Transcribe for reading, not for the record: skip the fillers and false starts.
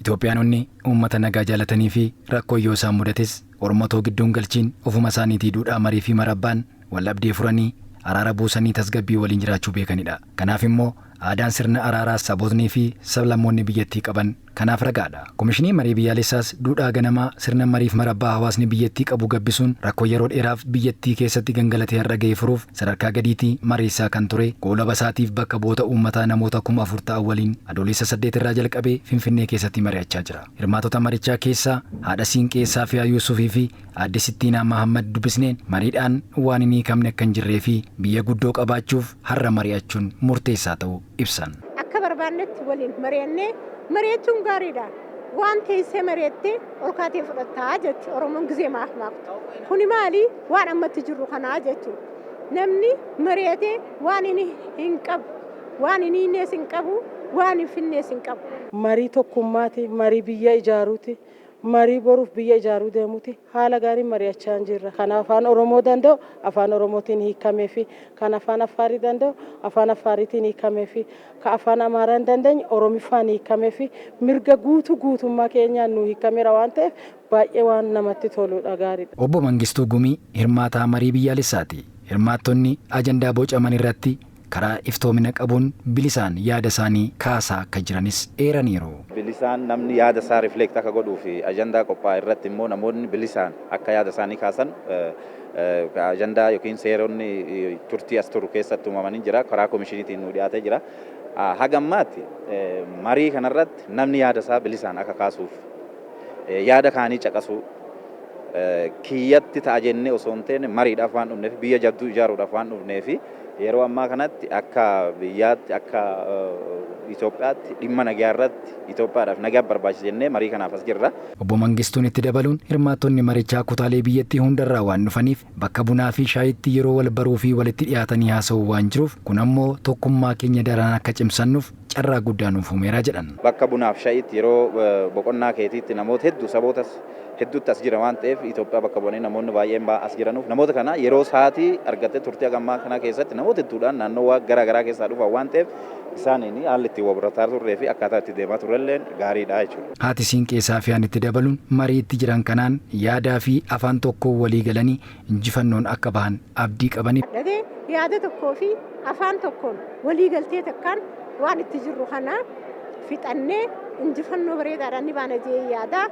Itoophiyaanonni uummata nagaa jaalatanii fi rakkoo yoo isaan mudates ormatoo gidduun galchiin ofuma isaaniitii duudhaa marii fi marabbaan waldhabdee furanii araara buusanii tasgabbii waliin jiraachuu beekanidha. Kanaaf immoo aadaan sirna araaraa sabootnii fi sablammoonni biyyattii qaban kanaaf ragaadha. Komishinii Marii Biyyaalessaas duudhaa ganamaa sirna mariif marabbaa hawaasni biyyattii qabu gabbisuun rakkoo yeroo dheeraaf biyyattii keessatti gangalatee har'a ga'e furuuf sadarkaa gadiitii mariisaa kan ture goolaba isaatiif bakka bu'oota uummataa namoota 4,000 ta'an waliin Adoolessa 8 irraa jalqabee Finfinnee keessatti mari'achaa jira. Hirmaatota marichaa keessaa haadha Siinqee Saafiyaa Yuusufii fi aadde Sittiinaa Mahammad dubbisneen mariidhaan waan hin hiikamne akka hin jirree fi biyya guddoo qabaachuuf har'a mari'achuun murteessaa ta'uu ibsan. Akka barbaannetti waliin mari'annee mari'achuun gaariidha. Waan teessee mari'attee ol kaatee fudhattaa jechuudha. Oromoon gizee maaf maaftu. Kuni maali? Waan ammatti jirru kanaa jechuudha. Namni mari'atee waan inni hin qabu, waan inni hinnees hin qabu, waan hin finnees hin qabu. Marii tokkummaati, marii biyya ijaaruuti, marii boruuf biyya ijaaruu deemuuti. Haala gaariin mari'achaa jirra. Kan afaan Oromoo danda'u afaan Oromootiin hiikamee fi kan afaan Affaarii danda'u afaan Affaariitiin hiikamee fi kan afaan Amaaraa hin dandeenye Oromiffaan hiikamee fi mirga guutuu guutummaa keenyaan nu hiikameera waan ta'eef baay'ee waan namatti toludha, gaariidha. Obbo Mangistuu Gumii hirmaataa marii biyyaalessaati. Hirmaattonni ajandaa bocaman irratti karaa iftoomina qabuun bilisaan yaada isaanii kaasaa akka jiranis eeraniiru. Bilisaan namni yaada isaa rifleekt akka godhuu fi ajandaa qophaa'e irratti immoo namoonni bilisaan akka yaada isaanii kaasan ajandaa yookiin seeronni turtii as turu keessatti uumamanii jira. Karaa komishiniitiin nu dhiyaatee jira. Haga ammaatti marii kanarratti namni yaada isaa bilisaan akka kaasuuf yaada kaanii caqasuu kiyyatti ta'a jennee osoo hin taane mariidhaaf waan dhufneef, biyya jabduu ijaaruudhaaf waan dhufneef, yeroo ammaa kanatti akka biyyaatti, akka Itoophiyaatti dhimma nagaa irratti Itoophiyaadhaaf nagaa barbaachisa jennee marii kanaaf as jirra. Obbo Mangistuun itti dabaluun hirmaattonni marichaa kutaalee biyyattii hundarraa waan dhufaniif bakka bunaa fi shaayitti yeroo wal baruu fi walitti dhiyaatanii haasa'uu waan jiruuf kun ammoo tokkummaa keenya daran akka cimsannuuf carraa guddaa nuuf uumeera jedhan. Bakka bunaaf shaayitti yeroo boqonnaa keetiitti namoota hedduu saboota hedduutti as jira waan ta'eef, Itoophiyaa bakka bu'anii namoonni baay'een as jiranuuf, namoota kana yeroo sa'aatii argattee turtii hagammaa kana keessatti namoota hedduudhaan naannoo garaa garaa keessaa dhufan waan ta'eef, isaaniin haalli ittiin wal barataa turree fi akkaataa itti deemaa turrelleen gaariidha jechuudha. Haati Siinqee Saafiyaan itti dabaluun marii itti jiran kanaan yaadaa fi afaan tokko walii galanii injifannoon akka bahan abdii qabanii. Dhagee yaada tokkoo fi afaan tokkoon walii galtee takkaan waan itti jirru kana fixannee injifannoo bareedaadhaan ni baana jee yaada.